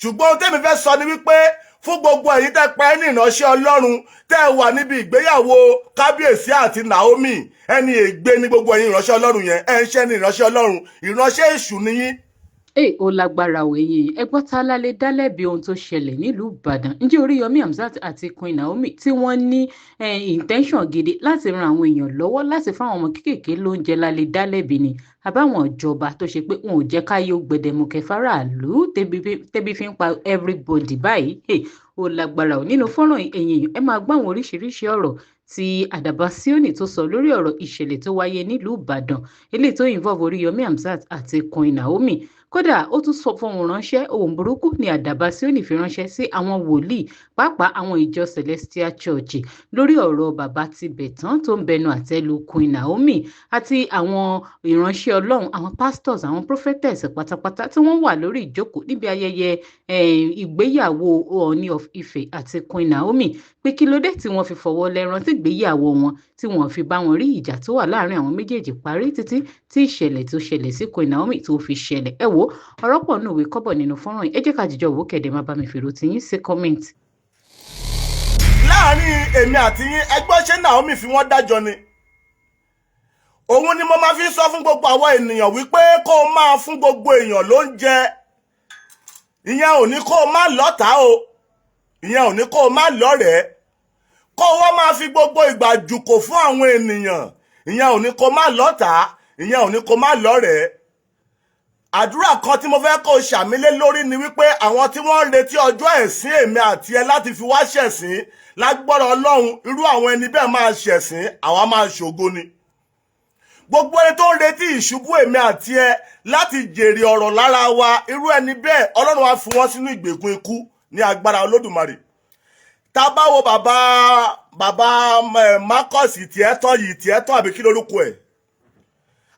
Ṣùgbọ́n ohun tẹ́mi fẹ́ sọ ni wípé fún gbogbo ẹ̀yin tẹ́ pa ẹ́ ní ìránṣẹ́ Ọlọ́run tẹ́ wà níbi ìgbéyàwó kábíyèsí àti Naomi, ẹni ègbé ní gbogbo ẹ̀yin ìránṣẹ́ Ọlọ́run yẹn. Ẹ̀ ń ṣẹ́ ní ìránṣẹ́ Ọlọ́run, ìránṣẹ́ èṣù nìyí. Ẹ ó lágbára ò, ẹ̀yin ẹ gbọ́, tá lálẹ́ dálẹ́bi ohun tó ṣẹlẹ̀ nílùú Ìbàdàn? Ǹjẹ́ Oríyọmí Hamzat àti Queen Naomi tí wọ́n ní intention gidi láti ran àwọn èèyàn lọ́wọ́, láti fáwọn ọmọ kéékèèké lóúnjẹ, lálẹ́ dálẹ́bi ni, àbáwọn ìjọba tó ṣe pé wọn ò jẹ́ káyé ó gbẹdẹmukẹ fáráàlú, tẹ́bí fi ń pa everybody báyìí? Ó lágbára ò. Nínú fọ́nrán, ẹ̀yin èèyàn, ẹ máa gbọ́ àwọn oríṣiríṣi ọ̀rọ̀ tí Àdàbà Síónì tó sọ lórí ọ̀rọ̀ ìṣẹ̀lẹ̀ tó wáyé nílùú Ìbàdàn, eléyìí tó involve Oríyọmí Hamzat àti Queen Naomi. Kódà, ó tún sọ fóun ránṣẹ́ ohun burúkú ní Àdàbà Síónì fi ránṣẹ́ sí àwọn wòlíì, pàápàá àwọn ìjọ Celestial Church, lórí ọ̀rọ̀ bàbá Tibẹ̀tán tó ń bẹnu àtẹ́ lu Queen Naomi àti àwọn ìránṣẹ́ Ọlọ́run, àwọn pastors, àwọn prophetess pátápátá tí wọ́n wà lórí ìjókòó níbi ayẹyẹ ìgbéyàwó Ọọ̀ni of Ife àti Queen Naomi, pé kí ló dé tí wọ́n fi fọwọ́ lẹ́rán tí ìgbéyàwó wọn, tí wọ́n fi bá wọn rí ìjà tó wà láàrin àwọn méjèèjì parí, títí tí ìṣẹ̀lẹ̀ tó ṣẹlẹ̀ sí Queen Naomi tó fi ṣẹlẹ̀. Ẹ wo, ọ̀rọ̀ pọ̀ nínú ìwé kọ́bọ̀ nínú fọ́nrán yìí. Ẹ jẹ́ ká jìjọ wò, kẹ̀dẹ̀ má bá mi fèrò tiyín sí comment. Láàrin èmi àti yín, ẹgbọ́n, ṣé Naomi fi wọ́n dájọ́ ni? Òun ni mo máa fi sọ fún gbogbo àwọn ènìyàn wípé kó o máa fún gbogbo èèyàn lóúnjẹ, ìyẹn ò ní kó o má lọ́tàá o, ìyẹn ò ní kó o má lọ́rẹ̀ẹ́. Kó o wọ́n máa fi gbogbo ìgbà jùkò fún àwọn ènìyàn, ìyẹn ò ní kó o má lọ́tàá, ìyẹn ò ní kó o má lọ́rẹ̀ẹ́. Àdúrà kan tí mo fẹ́ kó o ṣàmílé lórí ni wípé àwọn tí wọ́n ń retí ọjọ́ ẹ̀sín èmi àti ẹ láti fi wá ṣẹ̀sín, lágbọ́rọ̀ Ọlọ́run, irú àwọn ẹni bẹ́ẹ̀ máa ṣẹ̀sín, àwa máa ṣògo ni. Gbogbo ẹni tó ń retí ìṣubú èmi àti ẹ láti jèrè ọ̀rọ̀ lára wa, irú ẹni bẹ́ẹ̀, Ọlọ́run á fi wọ́n sínú ìgbèkùn ikú ní agbára Olódùmarè. Tá a bá wo bàbá Marcus tiẹ̀ tán yìí, tiẹ̀ tán, àbí kí lórúkọ ẹ̀,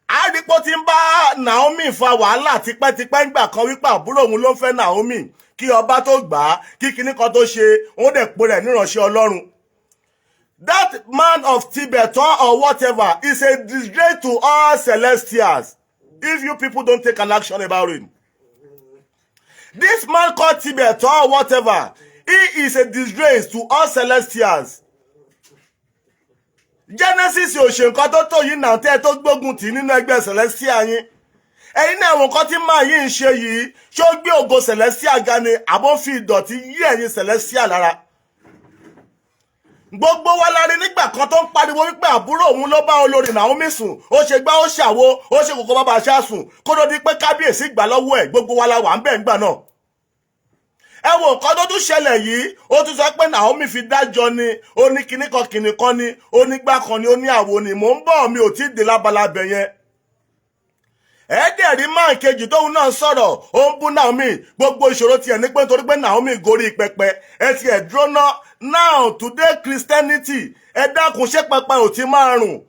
àrípò tí ń bá Naomi fa wàhálà tipẹ́tipẹ́ ńgbà kan wípé àbúrò òun ló ń fẹ́ Naomi kí ọba tó gbà á, kí kinní kan tó ṣe, òun dẹ̀ pe rẹ̀ níránṣẹ́ Ọlọ́run. That man of Tibetan or whatever is a disgrace to all Celestials if you people don't take an action about it. This man called Tibetan or whatever, he is a disgrace to all Celestials. Genesis ò ṣe nǹkan tó tó yìí náà tẹ́ ẹ tó gbógun tì nínú ẹgbẹ́ Celestial yín. Ẹ̀yin náà, àwọn nǹkan tí máa yìí ń ṣe yìí, ṣó gbé ògo Celestial ga ni, àbó fi ìdọ̀tí yí ẹ̀yin Celestial lára? Gbogbo wa la rí nígbà kan tó ń pariwo wípé àbúrò òun ló bá olórí Naomi sùn, ó ṣe gbá, ó ṣàwo, ó ṣe kòkó bàbá aṣáàsùn, kó tó di pé kábíyèsí gbà lọ́wọ́ ẹ̀. Gbogbo wa la wà ń bẹ̀ ńgbà náà. Ẹ wo nǹkan tó tún ṣẹlẹ̀ yìí, ó tún sọ pé Naomi fi dájọ́ ni, ó ní kinní kan kinní kan ni, ó ní gbá kan ni, ó ní àwo ni. Mò ń bọ̀, mi ò tí ì dé lábalábẹ̀ yẹn. Ẹ̀ẹ́dẹ̀rí máa kejì tóun náà sọ̀rọ̀, ó ń bú Naomi. Gbogbo ìṣòro tiẹ̀ ní pé nítorí pé Naomi gorí pẹpẹ. Ẹ ti ẹ̀ dúró ná. Now today Christianity, ẹ dákun, ṣé pẹpẹ ò ti máa rùn?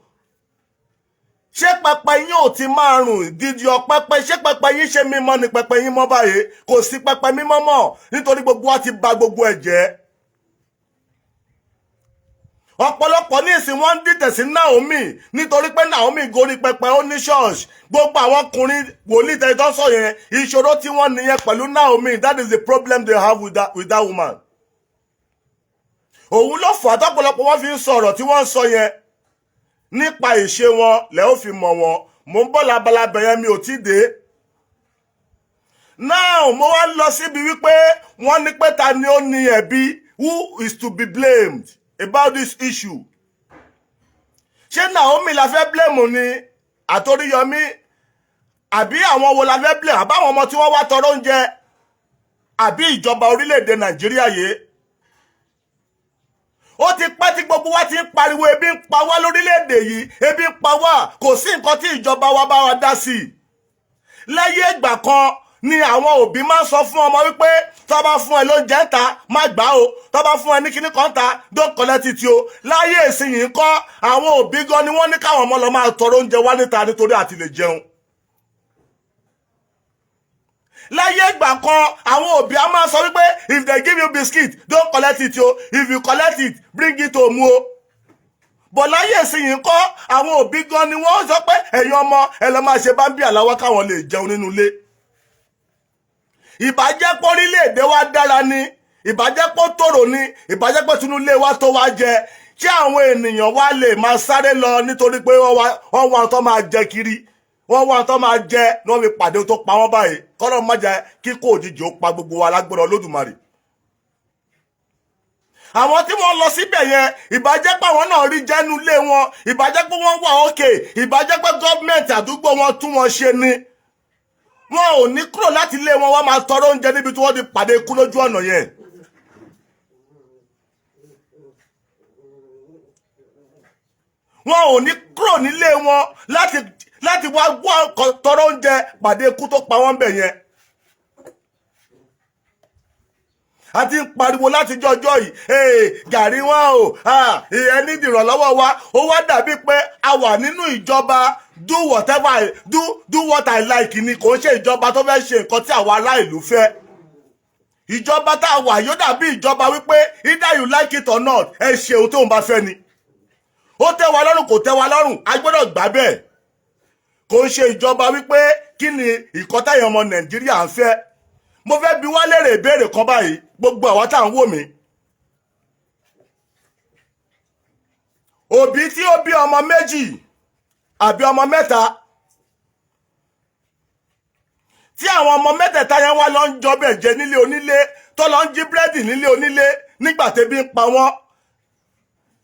Ṣé pẹpẹ yín ò ti máa rùn? Dídí ọpẹpẹ, ṣé pẹpẹ yín ṣe mímọ́ ni pẹpẹ yín mọ́ báyìí? Kò sí pẹpẹ mímọ́ mọ́, nítorí gbogbo wa ti bà gbogbo ẹ̀ jẹ́. Ọ̀pọ̀lọpọ̀ ní ìsìn, wọ́n ń dìtẹ̀ sí Naomi nítorí pé Naomi gorí pẹpẹ, ó ní church. Gbogbo àwọn ọkùnrin wòlíì tẹ́lẹ̀ tó ń sọ yẹn, ìṣòro tí wọ́n nìyẹn pẹ̀lú Naomi. That is the problem they have with that woman. Òun ló fà á tọ́pọ̀lọpọ̀ wọ́n fi ń sọ̀rọ̀ tí wọ́n ń sọ yẹn. Nípa ìṣe wọn lẹ́ ó fi mọ̀ wọn. Mò ń bọ̀ labalábẹ̀ yẹn, mi ò tí dé. Now, mo wá ń lọ síbi wípé wọ́n ní pé ta ni ó ní ẹ̀bi? Who is to be blamed about this issue? Ṣé Naomi la fẹ́ blame ni, àtOríyọmí, àbí àwọn wo la fẹ́ blame, àbáwọn ọmọ tí wọ́n wá tọrọ oúnjẹ, àbí ìjọba orílẹ̀-èdè Nàìjíríà yìí? Ó ti pẹ́ tí gbogbo wa ti ń pariwo ebi ń pa wá lórílẹ̀-èdè yìí, ebi ń pa wá. Kò sí nǹkan tí ìjọba wa bá wa dá sí i. Lẹ́yìn ìgbà kan ni àwọn òbí máa ń sọ fún ọmọ wípé tó bá fún ẹ lóúnjẹ ń ta, má gbà o, tó bá fún ẹ ní kíní kan ta, don't collect it o. Láyé ìsinyìí kọ́, àwọn òbí gan ni wọ́n ní káwọn ọmọ lọ máa tọrọ oúnjẹ wá níta nítorí àti lè jẹun. Láyé ìgbà kan, àwọn òbí á máa sọ wípé if they give you biscuit, don't collect it o, if you collect it, bring it home o. Bọ̀ láyé ìsinyìí kọ́, àwọn òbí gan ni wọ́n sọ pé ẹ̀yin ọmọ, ẹ lọ máa ṣe bámbí àláwá káwọn lè jẹun nínú ilé. Ìbàjẹ́ pé orílẹ̀-èdè wa dára ni, ìbàjẹ́ pé tòrò ni, ìbàjẹ́ pé tinúlé wa tó wá jẹ, ṣé àwọn ènìyàn wa lè máa sáré lọ nítorí pé wọ́n wá tó máa jẹ kiri, wọ́n wá tó máa jẹ ní wọ́n fi pàdé tó pa wọ́n báyìí? Kọ́lọ́ má jẹ́ kíkó òjijì ó pa gbogbo wa lágbára Olódùmarè. Àwọn tí wọ́n lọ síbẹ̀ yẹn, ìbàjẹ́ pé àwọn náà rí jẹ́nu ilé wọn, ìbàjẹ́ pé wọ́n wà òkè, ìbàjẹ́ pé gọ́ọ̀mẹ̀ntì àdúgbò wọn tún wọn ṣe ni, wọn ò ní kúrò láti ilé wọn, wọ́n máa tọrọ oúnjẹ níbi tí wọ́n ti pàdé ikú lójú ọ̀nà yẹn. Wọn ò ní kúrò nílé wọn láti wá tọrọ oúnjẹ pàdé ikú tó pa wọ́n bẹ̀ yẹn. A ti ń pariwo láti jọjọ́ yìí, gàrí wọn o, ẹni ìrànlọ́wọ́ wa. Ó wá dàbí pé a wà nínú ìjọba do whatever I do, do what I like ni. Kò ń ṣe ìjọba tó fẹ́ ṣe nǹkan tí àwa ará ìlú fẹ́. Ìjọba tá a wà yóò dàbí ìjọba wípé either you like it or not, ẹ ṣe ohun tóun bá fẹ́ ni. Ó tẹ́ wa lọ́rùn, kò tẹ́ wa lọ́rùn, a gbọ́dọ̀ gbà bẹ́ẹ̀. Kò ń ṣe ìjọba wípé kí ni ìkọ́tàyàn ọmọ Nàìjíríà ń fẹ́. Mo fẹ́ bi wá léèrè ìbéèrè kan báyìí, gbogbo àwa tá à ń wò mí. Òbí tí ó bí ọmọ méjì àbí ọmọ mẹ́ta, tí àwọn ọmọ mẹ́tẹ̀ẹ̀ta yẹn wá lọ ń jọbẹ̀ jẹ nílé onílé, tó lọ ń jí búrẹ́dì nílé onílé nígbà tẹ́bí ń pa wọ́n,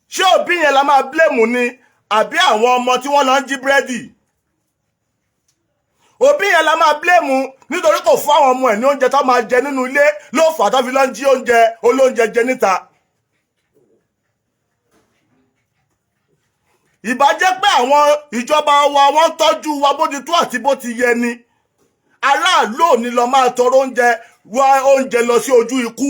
ṣé òbí yẹn la máa bílẹ̀mù ni àbí àwọn ọmọ tí wọ́n lọ ń jí búrẹ́dì? Òbí yẹn la máa bílẹ̀mù, nítorí kò fún àwọn ọmọ ẹ̀ ní oúnjẹ tó máa jẹ nínú ilé ló fà tó fi lọ ń jí oúnjẹ olóúnjẹ jẹ níta. Ìbá jẹ́ pé àwọn ìjọba wa wọ́n tọ́jú wa bó ti tó àti bó ti yẹ ni, aráàlú ò ní lọ máa tọrọ oúnjẹ wá oúnjẹ lọ sí ojú ikú.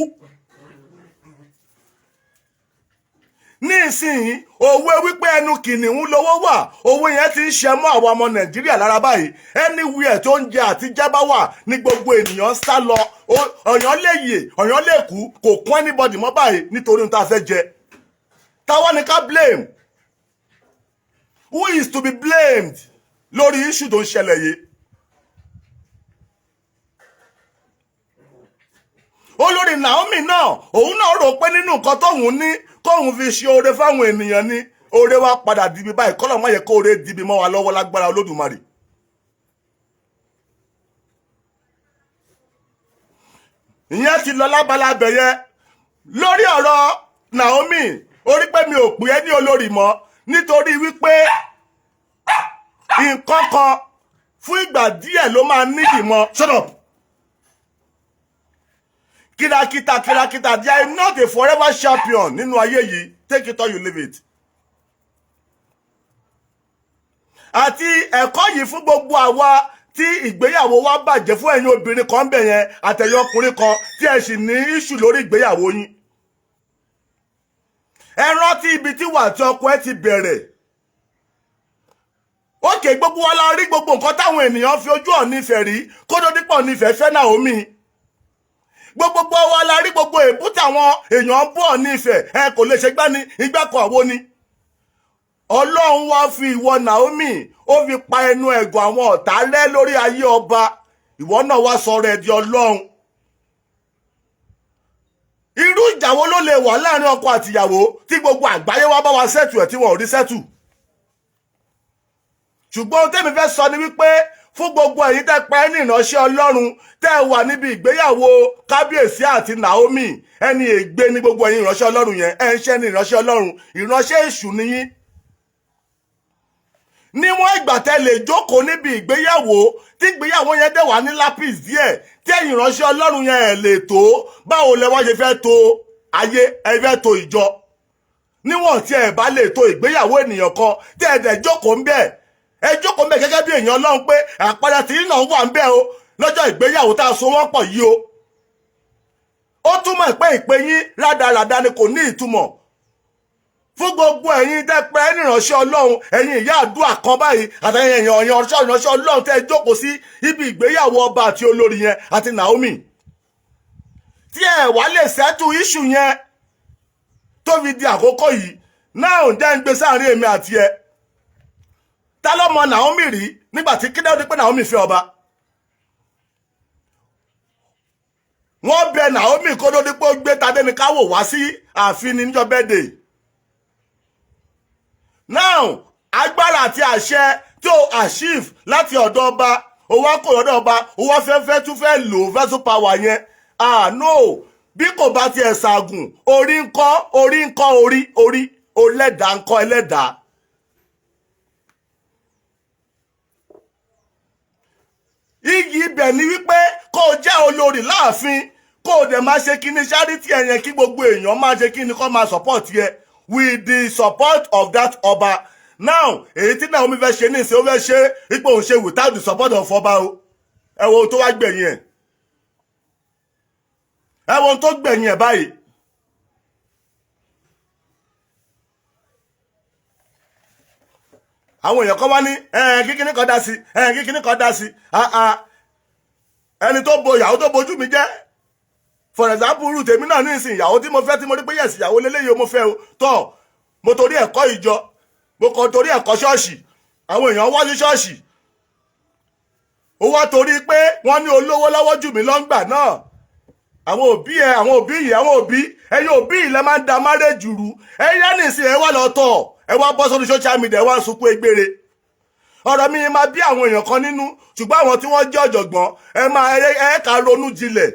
Ní ìsinyìí, òwe wípé ẹnu kìnìún lówó wà, òwe yẹn ti ń ṣe mọ́ àwọn ọmọ Nàìjíríà lára báyìí. Anywhere tó ń jẹ àti jẹ bá wà ní gbogbo ènìyàn ń sá lọ. Ọ̀yàn lè yè, ọ̀yàn lè kú, kò kún anybody mọ́ báyìí nítorí ohun tá a fẹ́ jẹ. Táwa ni ká blame? Who is to be blamed lórí issue tó ń ṣẹlẹ̀ yìí? Olórí Naomi náà, òun náà rò pé nínú nǹkan tóun ní kóun fi ṣe oore fáwọn ènìyàn ni, oore wa padà dibi báyìí. Kọ́lọ̀ má yẹ kó oore dibi mọ́ wa lọ́wọ́ lágbára Olódùmarè. Ìyẹn ti lọ lábala abẹ yẹn. Lórí ọ̀rọ̀ Naomi, orí pé mi ò pè é ní olórí mọ́, nítorí wípé nǹkan kan fún ìgbà díẹ̀ ló máa níyì mọ́. Shut up. Kìràkìtà kìràkìtà, they are not a forever champion nínú ayé yìí. Take it or you leave it. Àti ẹ̀kọ́ yìí fún gbogbo àwa tí ìgbéyàwó wa bàjẹ́, fún ẹ̀yin obìnrin kan bẹ̀ yẹn àtẹ̀yìn ọkùnrin kan tí ẹ sì ní issue lórí ìgbéyàwó yín. Ẹ rántí ibi tí wà tí ọkọ ẹ ti bẹ̀rẹ̀. Ókè, gbogbo wa la rí gbogbo nǹkan táwọn ènìyàn fi ojú Ọọ̀ni Ifẹ̀ rí kó tó dípò Ọọ̀ni Ifẹ̀ fẹ́ Naomi. Gbogbo wa la rí gbogbo èébú táwọn èèyàn bú Ọọ̀ni Ifẹ̀, ẹ kò lè ṣe gbá ni igbá kan àwo ni. Ọlọ́run wá fi ìwọ Naomi, ó fi pa ẹnu ẹ̀gàn àwọn ọ̀tá rẹ́ lórí ayé ọba. Ìwọ náà wá sọ̀rọ̀ ẹ̀ di Ọlọ́run. Irú ìjà wo ló lè wà láàrin ọkọ àtìyàwó tí gbogbo àgbáyé wá bá wa sẹ́tù ẹ̀ tí wọn ò rí sẹ́tù? Ṣùgbọ́n ohun tẹ́mi fẹ́ sọ ni wípé fún gbogbo ẹ̀yin tẹ́ pẹ́ ní ìránṣẹ́ Ọlọ́run tẹ́ wà níbi ìgbéyàwó kábíyèsí àti Naomi, ẹni ègbé ní gbogbo ẹ̀yin ìránṣẹ́ Ọlọ́run yẹn. Ẹ ń ṣe ní ìránṣẹ́ Ọlọ́run, ìránṣẹ́ èṣù nìyí. Níwọ̀n ìgbà tẹ́ lè jókòó níbi ìgbéyàwó tí ìgbéyàwó yẹn dẹ̀ wà ní lápìs díẹ̀ tí ẹ̀yin ìránṣẹ́ Ọlọ́run yẹn ẹ̀ lè tó, báwo lẹ wá ṣe fẹ́ tó ayé, ẹ fẹ́ tó ìjọ? Níwọ̀n tí ẹ bá lè tó ìgbéyàwó ènìyàn kan tí ẹ dẹ̀ jókòó ń bẹ̀, ẹ jókòó ń bẹ̀ gẹ́gẹ́ bí èèyàn Ọlọ́run pé àpẹẹrẹ tí náà wà ń bẹ̀ o lọ́jọ́ ìgbéyàwó tá a so wọ́n pọ̀ yìí o. Ó túmọ̀ pé ìpè yín rádaràda ni, kò ní ìtumọ̀. Fún gbogbo ẹ̀yin tẹ́ pẹ́ níránṣẹ́ Ọlọ́run, ẹ̀yin ìyá àdúrà kan báyìí àtẹ̀yìn ẹ̀yàn ìránṣẹ́ Ọlọ́run tẹ́ jókòó sí ibi ìgbéyàwó ọba àti olórí yẹn àti Naomi, tí ẹ wá lè sẹ́tù iṣu yẹn tó fi di àkókò yìí náà, ń dẹ́ ń gbé sáàrin èmi àti ẹ. Ta ló mọ Naomi rí nígbà tí kíndé ó di pé Naomi fẹ́ ọba? Wọ́n bẹ Naomi kó tó di pé ó gbé Tadéníkáwò wá sí ààfin ní níjọ́ birthday. Now, agbára àti àṣẹ tí ó achieve láti ọ̀dọ̀ ọba, ó wá kò lọ́dọ̀ ọba, ó wá fẹ́ fẹ́ tún fẹ́ lò vessel power yẹn. Ah no, bí kò bá tiẹ̀ ṣàgùn, orí ń kọ́, orí ń kọ́, orí orí olẹ́dàá ń kọ́ ẹlẹ́dàá. Iyì ibẹ̀ ni wípé kó o jẹ́ olórí láàfin, kó o dẹ̀ máa ṣe kíní charity ẹ̀yẹn, kí gbogbo èèyàn máa ṣe kíní kó máa support yẹ with the support of that ọba. Now, èyí tí Naomi fẹ́ ṣe ní ìsìn, ó fẹ́ ṣe ipò òun ṣe without the support of ọba o. Ẹ wo ohun tó wá gbẹ̀yìn ẹ̀, ẹ wo ohun tó gbẹ̀yìn ẹ̀ báyìí. Àwọn èèyàn kan wá ní kíkíní kan dá sí, kíkíní kan dá sí. Ẹni tó bo ìyàwó tó bojú mi jẹ́, for example, irú tèmi náà ní ìsìn, ìyàwó tí mo fẹ́, tí mo rí pé yes, ìyàwó lélẹ́yìí mo fẹ́ o, tọ́ mo torí ẹ̀kọ́ ìjọ, mo kàn torí ẹ̀kọ́ ṣọ́ọ̀ṣì, àwọn èèyàn wá sí ṣọ́ọ̀ṣì, ó wá torí pé wọ́n ní olówó lọ́wọ́ jù mí lọ́ngbà náà. Àwọn òbí ẹ, àwọn òbí yìí, àwọn òbí ẹ̀yin òbí yìí lẹ máa ń da marriage rú. Ẹ̀yin nìsín, ẹ wá lọ tọ̀, ẹ wá bọ́ sórí social media, ẹ wá ń sunkún egbére. Ọ̀rọ̀ mi máa bí àwọn èèyàn kan nínú, ṣùgbọ́n àwọn tí wọ́n jẹ́ ọ̀jọ̀gbọ́n, ẹ máa ẹ ká ronú jinlẹ̀.